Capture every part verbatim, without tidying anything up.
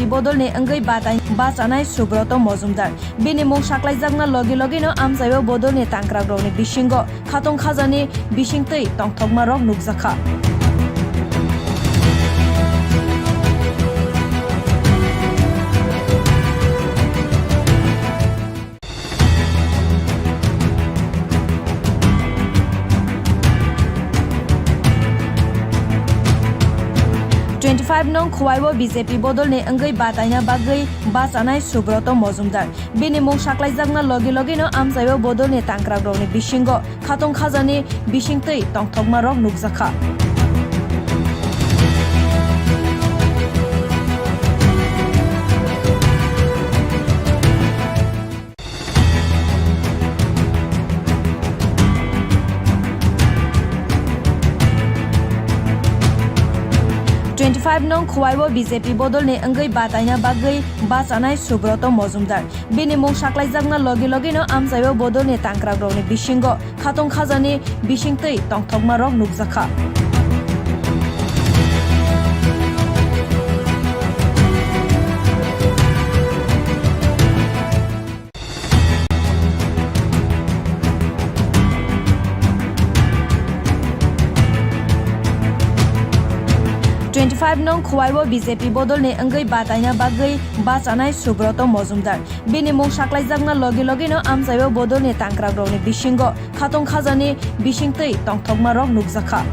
bodolni wngwi batai-, bachanai Subroto Mojumdar. Bini mung saklaijakna logi logino amchaio bodolni tangkrakrokni bisingo khatong khajani bisingtwi tongthokmarok nukjakha. Twenty five nong Khowai-o B J P bodolni wngwi bataina bagwi bachanai Subroto Mojumdar. Bini mung saklaijakna logi logino amchaio bodolni tangkrakrokni bisingo khatong khajani bisingtwi tongthokmarok nukjakha. Twenty five nong Khowai-o B J P bodolni wngwi bataina bagwi bachanai Subroto Mojumdar. Bini mung saklaijakna logi logino amchaio bodolni tangkrakrokni bisingo khatong khajani bisingtwi tongthokmarok nukjakha. Twenty five nong Khowai-o B J P bodolni wngwi bataina bagwi bachanai Subroto Mojumdar. Bini mung saklaijakna logi logino amchaio bodolni tangkrakrokni bisingo khatong khajani bisingtwi tongthokmarok nukjakha.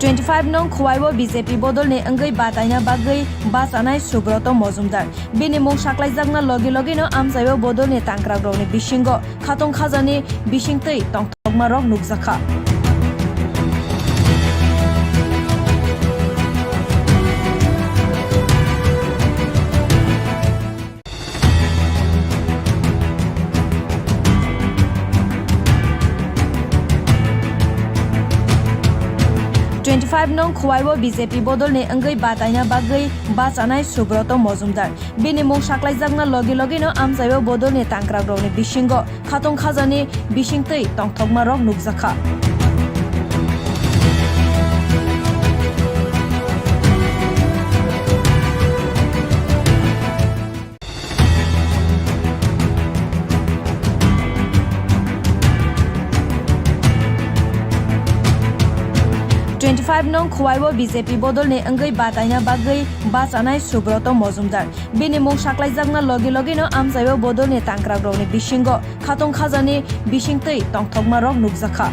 Twenty five nong Khowai-o B J P bodolni wngwi bataina bagwi bachanai Subroto Mojumdar. Bini mung saklaijakna logi logino amchaio bodolni tangkrakrokni bisingo khatong khajani bisingtwi tongthokmarok nukjakha. Twenty five nong Khowai-o B J P bodolni wngwi bataina bagwi bachanai Subroto Mojumdar. Bini mung saklaijakna logi logino amchaio bodolni tangkrakrokni bisingo khatong khajani bisingtwi tongthokmarok nukjakha. Twenty five nong Khowai-o B J P bodolni wngwi bataina bagwi bachanai Subroto Mojumdar. Bini mung saklaijakna logi logino amchaio bodolni tangkrakrokni bisingo khatong khajani bisingtwi tongthokmarok nukjakha.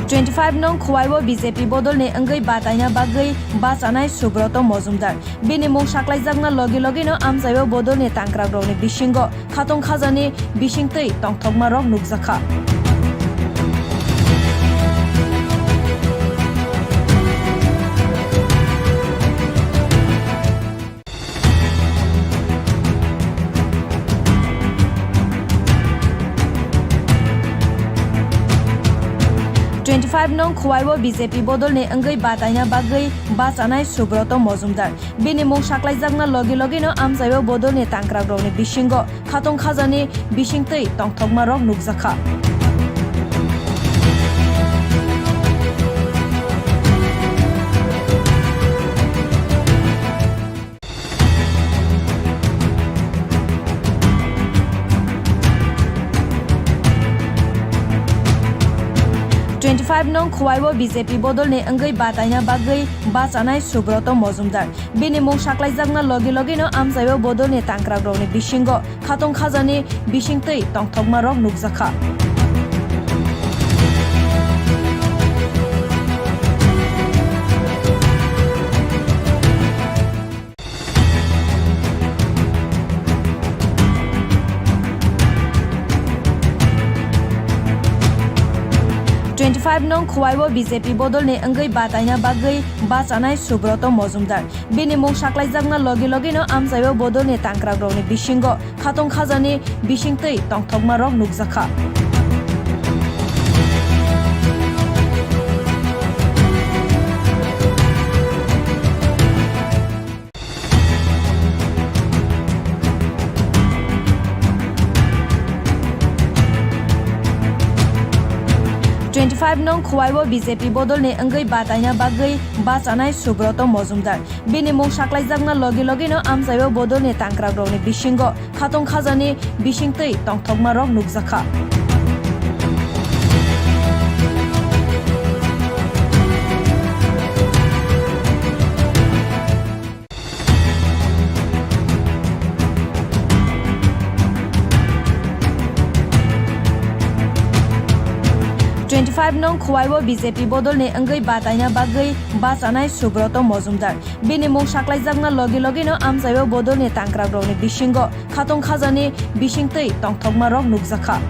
Twenty five nong Khowai-o B J P bodolni wngwi bataina bagwi bachanai Subroto Mojumdar. Bini mung saklaijakna logi logino amchaio bodolni tangkrakrokni bisingo khatong khajani bisingtwi tongthokmarok nukjakha. Twenty five nong Khowai-o B J P bodolni wngwi bataina bagwi bachanai Subroto Mojumdar. Bini mung saklaijakna logi logino amchaio bodolni tangkrakrokni bisingo khatong khajani bisingtwi tongthokmarok nukjakha. Twenty five nong Khowai-o B J P bodolni wngwi bataina bagwi bachanai Subroto Mojumdar. Bini mung saklaijakna logi logino amchaio bodolni tangkrakrokni bisingo khatong khajani bisingtwi tongthokmarok nukjakha. Twenty Five nong Khowai-o B J P bodolni wngwi bataina bagwi bachanai Subroto Mojumdar. Bini mung saklaijakna logi logino amchaio bodolni tangkrakrokni bisingo khatong khajani bisingtwi tongthokmarok nukjakha. Twenty five nong Khowai-o B J P bodolni wngwi bataina bagwi bachanai Subroto Mojumdar. Bini mung saklaijakna logi logino amchaio bodolni tangkrakrokni bisingo khatong khajani bisingtwi tongthokmarok nukjakha. Twenty five nong Khowai-o B J P bodolni wngwi bataina bagwi bachanai Subroto Mojumdar. Bini mung saklaijakna logi logino amchaio bodolni tangkrakrokni bisingo khatong khajani bisingtwi tongthokmarok nukjakha.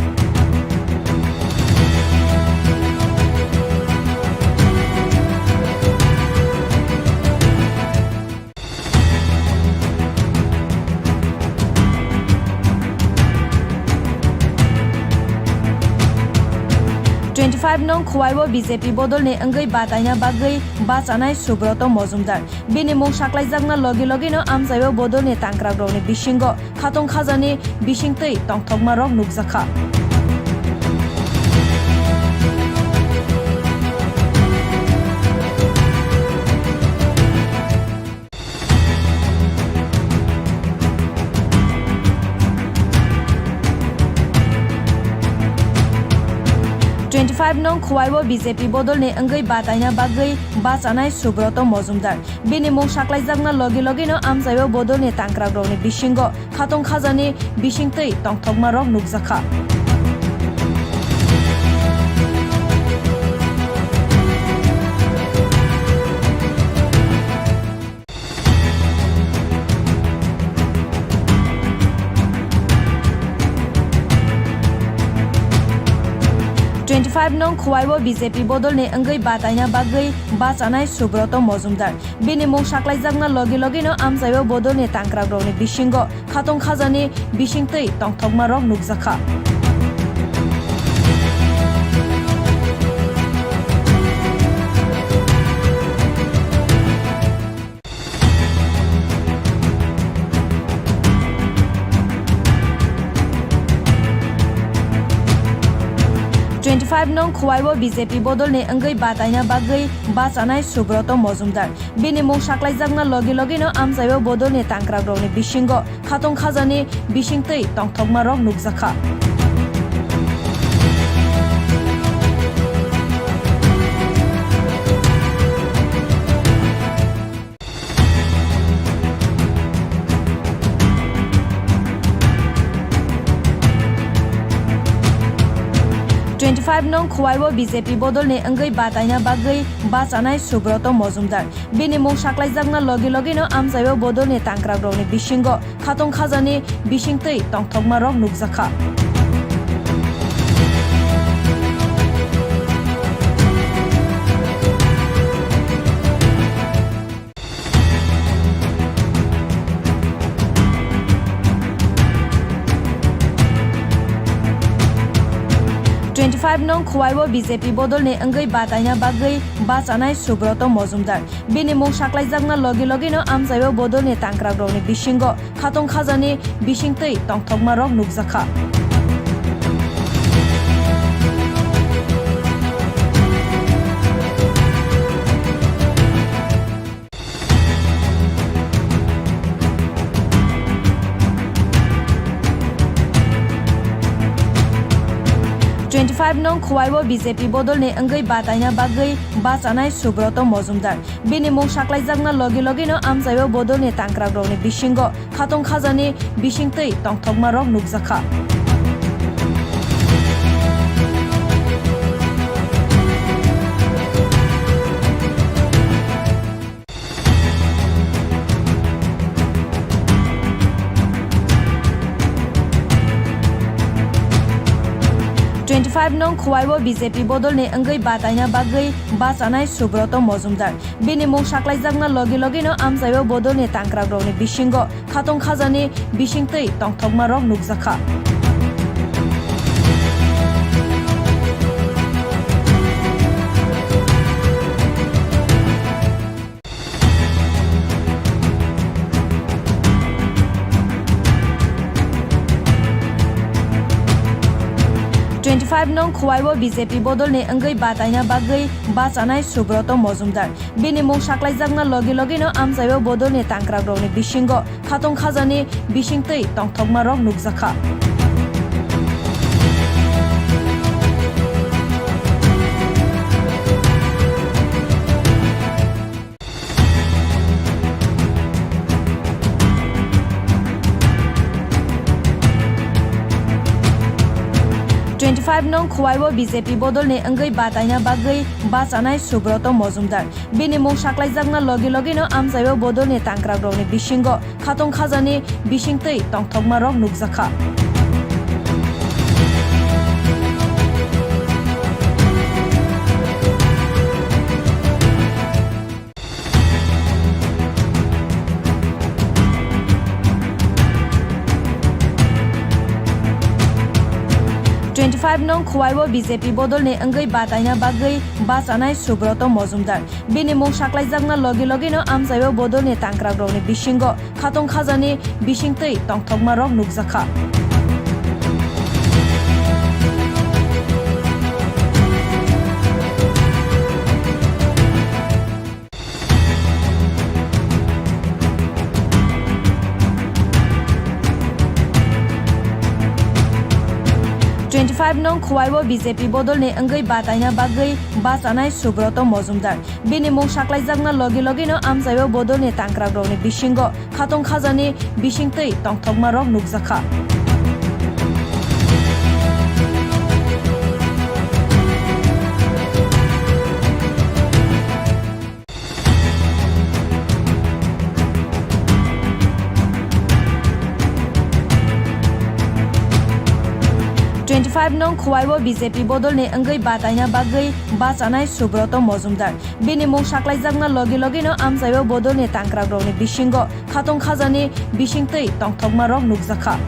Twenty five nong Khowai-o B J P bodolni wngwi bataina bagwi bachanai Subroto Mojumdar. Bini mung saklaijakna logi logino amchaio bodolni tangkrakrokni bisingo khatong khajani bisingtwi tongthokmarok nukjakha. Twenty five nong Khowai-o B J P bodolni wngwi bataina bagwi bachanai Subroto Mojumdar. Bini mung saklaijakna logi logino amchaio bodolni tangkrakrokni bisingo khatong khajani bisingtwi tongthokmarok nukjakha. Twenty five nong Khowai-o B J P bodolni wngwi bataina bagwi bachanai Subroto Mojumdar. Bini mung saklaijakna logi logino amchaio bodolni tangkrakrokni bisingo khatong khajani bisingtwi tongthokmarok nukjakha. Twenty five nong Khowai-o B J P bodolni wngwi bataina bagwi bachanai Subroto Mojumdar. Bini mung saklaijakna logi logino amchaio bodolni tangkrakrokni bisingo khatong khajani bisingtwi tongthokmarok nukjakha. Twenty five nong Khowai-o B J P bodolni wngwi bataina bagwi bachanai Subroto Mojumdar. Bini mung saklaijakna logi logino amchaio bodolni tangkrakrokni bisingo khatong khajani bisingtwi tongthokmarok nukjakha. Twenty five nong Khowai-o B J P bodolni wngwi bataina bagwi bachanai Subroto Mojumdar. Bini mung saklaijakna logi logino amchaio bodolni tangkrakrokni bisingo khatong khajani bisingtwi tongthokmarok nukjakha. Twenty five nong Khowai-o B J P bodolni wngwi bataina bagwi bachanai Subroto Mojumdar. Bini mung saklaijakna logi logino amchaio bodolni tangkrakrokni bisingo khatong khajani bisingtwi tongthokmarok nukjakha. Twenty Five nong Khowai-o B J P bodolni wngwi bataina bagwi bachanai Subroto Mojumdar. Bini mung saklaijakna logi logino amchaio bodolni tangkrakrokni bisingo khatong khajani bisingtwi tongthokmarok nukjakha. Twenty five nong Khowai-o B J P bodolni wngwi bataina bagwi bachanai Subroto Mojumdar. Bini mung saklaijakna logi logino amchaio bodolni tangkrakrokni bisingo khatong khajani bisingtwi tongthokmarok nukjakha. Twenty five nong Khowai-o B J P bodolni wngwi bataina bagwi bachanai Subroto Mojumdar. Bini mung saklaijakna logi logino amchaio bodolni tangkrakrokni bisingo khatong khajani bisingtwi tongthokmarok nukjakha. Twenty five nong Khowai-o B J P bodolni wngwi bataina bagwi bachanai Subroto Mojumdar. Bini mung saklaijakna logi logino amchaio bodolni tangkrakrokni bisingo khatong khajani bisingtwi tongthokmarok nukjakha. Twenty five nong Khowai-o B J P bodolni wngwi bataina bagwi bachanai Subroto Mojumdar. Bini mung saklaijakna logi logino amchaio bodolni tangkrakrokni bisingo khatong khajani bisingtwi tongthokmarok nukjakha. Twenty five nong Khowai-o B J P bodolni wngwi bataina bagwi bachanai Subroto Mojumdar. Bini mung saklaijakna logi logino amchaio bodolni tangkrakrokni bisingo khatong khajani bisingtwi tongthokmarok nukjakha.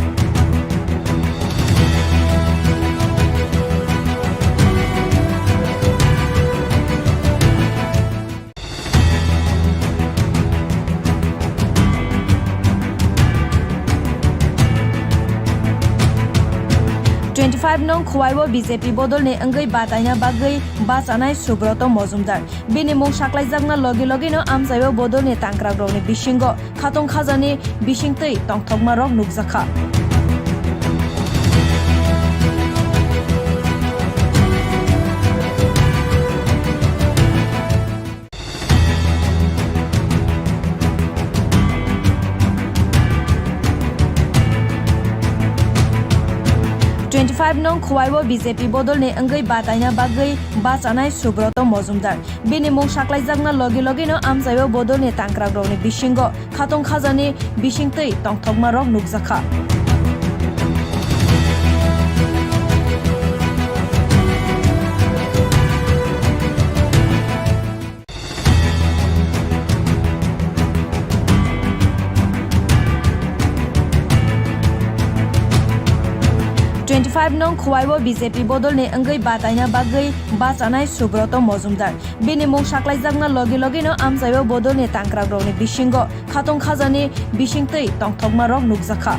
Twenty five nong Khowai-o B J P bodolni wngwi bataina bagwi bachanai Subroto Mojumdar. Bini mung saklaijakna logi logino amchaio bodolni tangkrakrokni bisingo khatong khajani bisingtwi tongthokmarok nukjakha. Twenty five nong Khowai-o B J P bodolni wngwi bataina bagwi bachanai Subroto Mojumdar. Bini mung saklaijakna logi logino amchaio bodolni tangkrakrokni bisingo khatong khajani bisingtwi tongthokmarok nukjakha. Twenty five nong Khowai-o B J P bodolni wngwi bataina bagwi bachanai Subroto Mojumdar. Bini mung saklaijakna logi logino amchaio bodolni tangkrakrokni bisingo khatong khajani bisingtwi tongthokmarok nukjakha.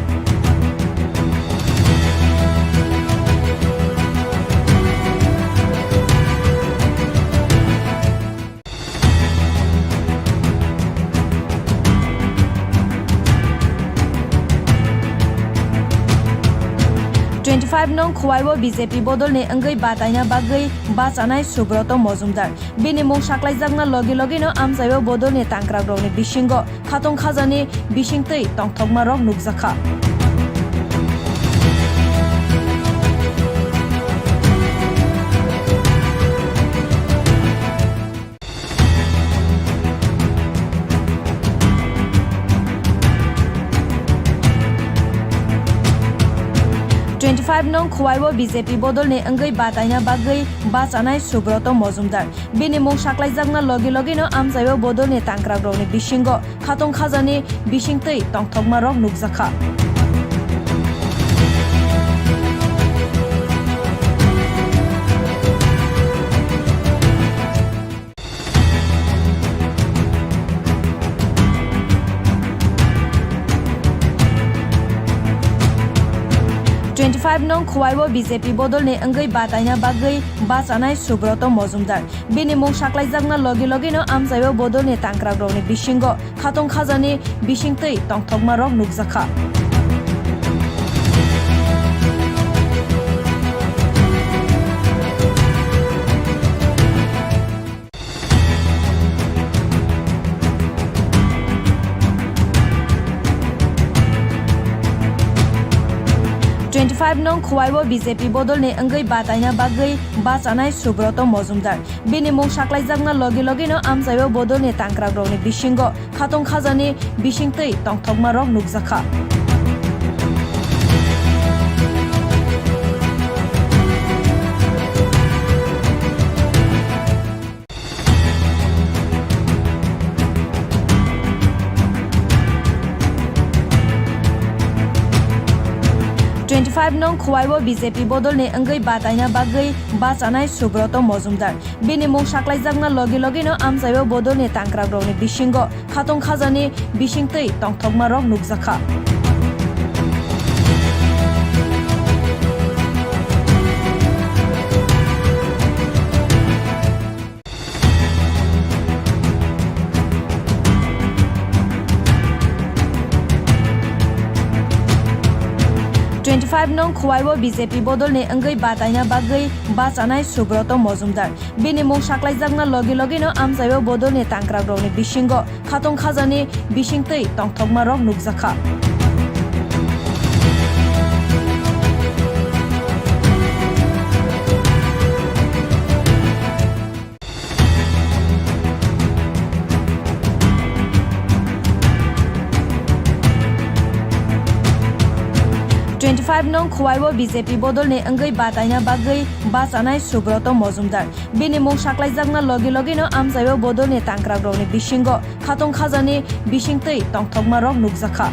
Twenty five nong Khowai-o B J P bodolni wngwi bataina bagwi bachanai Subroto Mojumdar. Bini mung saklaijakna logi logino amchaio bodolni tangkrakrokni bisingo khatong khajani bisingtwi tongthokmarok nukjakha. Twenty Five nong Khowai-o B J P bodolni wngwi bataina bagwi bachanai Subroto Mojumdar. Bini mung saklaijakna logi logino amchaio bodolni tangkrakrokni bisingo khatong khajani bisingtwi tongthokmarok nukjakha. Twenty five nong Khowai-o B J P bodolni wngwi bataina bagwi bachanai Subroto Mojumdar. Bini mung saklaijakna logi logino amchaio bodolni tangkrakrokni bisingo khatong khajani bisingtwi tongthokmarok nukjakha. Twenty five nong Khowai-o B J P bodolni wngwi bataina bagwi bachanai Subroto Mojumdar. Bini mung saklaijakna logi logino amchaio bodolni tangkrakrokni bisingo khatong khajani bisingtwi tongthokmarok nukjakha. Twenty five nong Khowai-o B J P bodolni wngwi bataina bagwi bachanai Subroto Mojumdar. Bini mung saklaijakna logi logino amchaio bodolni tangkrakrokni bisingo khatong khajani bisingtwi tongthokmarok nukjakha. Twenty five nong Khowai-o B J P bodolni wngwi bataina bagwi bachanai Subroto Mojumdar. Bini mung saklaijakna logi logino amchaio bodolni tangkrakrokni bisingo khatong khajani bisingtwi tongthokmarok nukjakha. Twenty five nong Khowai-o B J P bodolni wngwi bataina bagwi bachanai Subroto Mojumdar. Bini mung saklaijakna logi logino amchaio bodolni tangkrakrokni bisingo khatong khajani bisingtwi tongthokmarok nukjakha.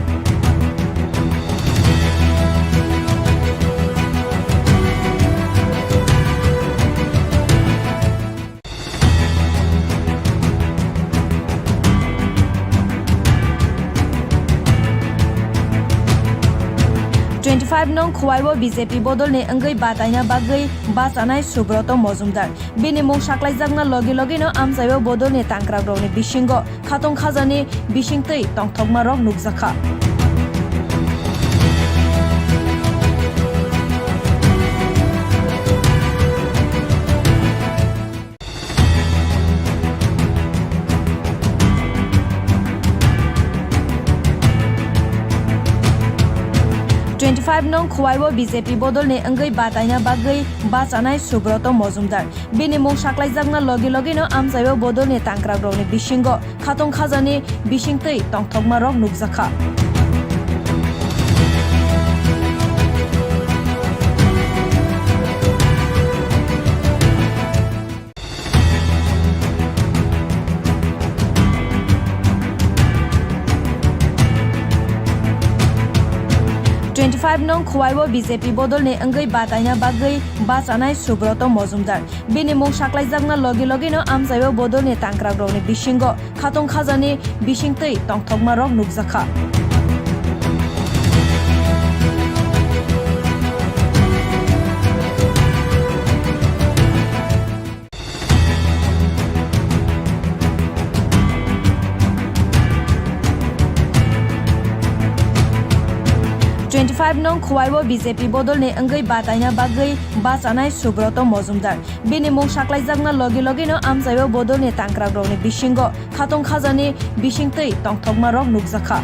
Twenty five nong Khowai-o B J P bodolni wngwi bataina bagwi bachanai Subroto Mojumdar. Bini mung saklaijakna logi logino amchaio bodolni tangkrakrokni bisingo khatong khajani bisingtwi tongthokmarok nukjakha. Twenty five nong Khowai-o B J P bodolni wngwi bataina bagwi bachanai Subroto Mojumdar. Bini mung saklaijakna logi logino amchaio bodolni tangkrakrokni bisingo khatong khajani bisingtwi tongthokmarok nukjakha. Twenty five nong Khowai-o B J P bodolni wngwi bataina bagwi bachanai Subroto Mojumdar. Bini mung saklaijakna logi logino amchaio bodolni tangkrakrokni bisingo khatong khajani bisingtwi tongthokmarok nukjakha. Twenty five nong Khowai-o B J P bodolni wngwi bataina bagwi bachanai Subroto Mojumdar. Bini mung saklaijakna logi logino amchaio bodolni tangkrakrokni bisingo khatong khajani bisingtwi tongthokmarok nukjakha.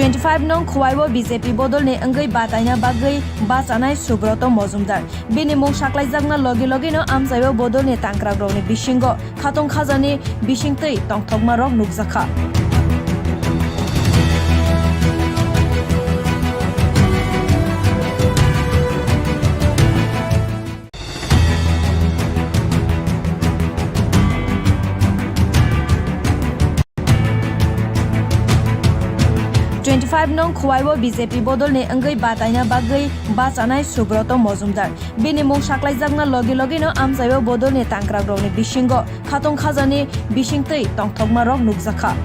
Twenty five nong Khowai o B J P bodolni wngwi bataina bagwi bachanai Subroto Mojumdar. Bini mung saklaijakna logi logino amchaio bodolni tangkrakrokni bisingo khatong khajani bisingtwi tongthokmarok nukjakha. Twenty five nong Khowai o B J P bodolni wngwi bataina bagwi bachanai Subroto Mojumdar. Bini mung saklaijakna logi logino amchaio bodolni tangkrakrokni bisingo khatong khajani bisingtwi tongthokmarok nukjakha.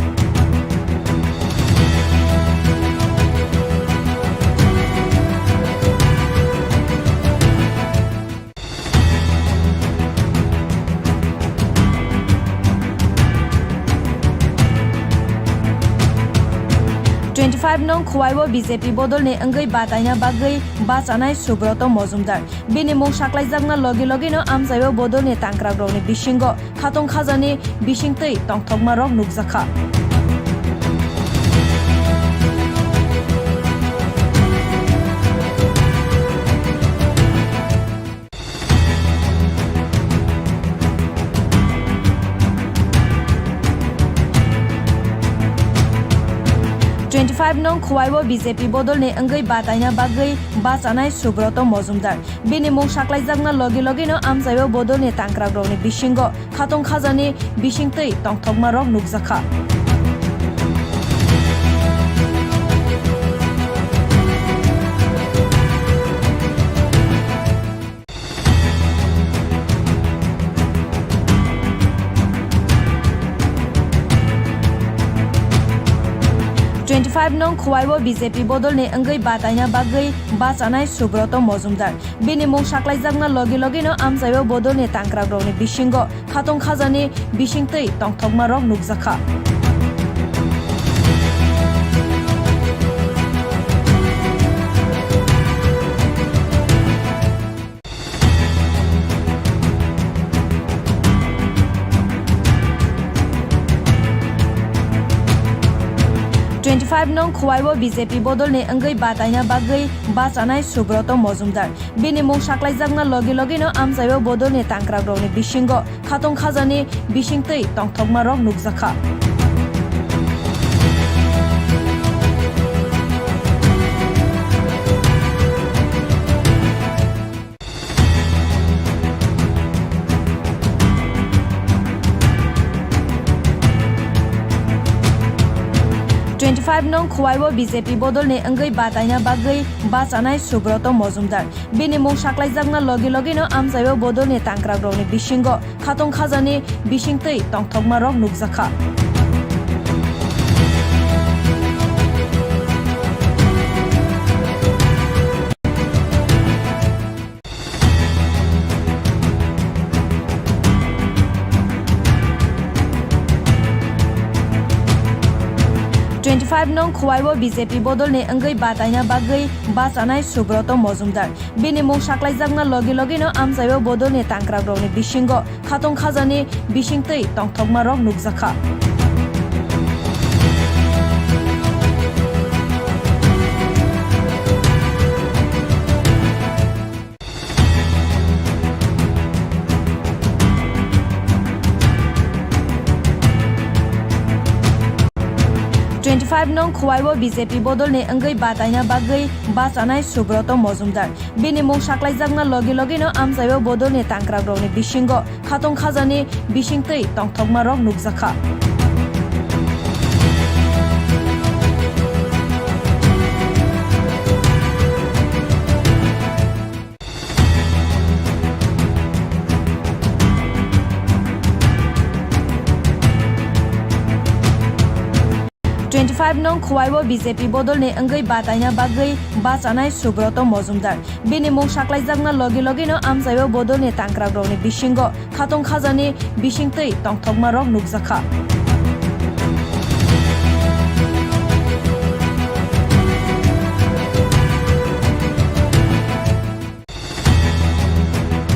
Twenty five nong Khowai o B J P bodolni wngwi bataina bagwi bachanai Subroto Mojumdar. Bini mung saklaijakna logi logino amchaio bodolni tangkrakrokni bisingo khatong khajani bisingtwi tongthokmarok nukjakha. Twenty five nong Khowai o B J P bodolni wngwi bataina bagwi bachanai Subroto Mojumdar. Bini mung saklaijakna logi logino amchaio bodolni tangkrakrokni bisingo khatong khajani bisingtwi tongthokmarok nukjakha. Twenty five nong Khowai o B J P bodolni wngwi bataina bagwi bachanai Subroto Mojumdar. Bini mung saklaijakna logi logino amchaio bodolni tangkrakrokni bisingo khatong khajani bisingtwi tongthokmarok nukjakha. Twenty five nong Khowai o B J P bodolni wngwi bataina bagwi bachanai Subroto Mojumdar. Bini mung saklaijakna logi logino amchaio bodolni tangkrakrokni bisingo khatong khajani bisingtwi tongthokmarok nukjakha. Twenty five nong Khowai o B J P bodolni wngwi bataina bagwi bachanai Subroto Mojumdar. Bini mung saklaijakna logi logino amchaio bodolni tangkrakrokni bisingo khatong khajani bisingtwi tongthokmarok nukjakha. Twenty five nong Khowai o B J P bodolni wngwi bataina bagwi bachanai Subroto Mojumdar. Bini mung saklaijakna logi logino amchaio bodolni tangkrakrokni bisingo khatong khajani bisingtwi tongthokmarok nukjakha. Twenty five nong Khowai o B J P bodolni wngwi bataina bagwi bachanai Subroto Mojumdar. Bini mung saklaijakna logi logino amchaio bodolni tangkrakrokni bisingo khatong khajani bisingtwi tongthokmarok nukjakha. Twenty five nong Khowai o B J P bodolni wngwi bataina bagwi bachanai Subroto Mojumdar. Bini mung saklaijakna logi logino amchaio bodolni tangkrakrokni bisingo khatong khajani bisingtwi tongthokmarok nukjakha.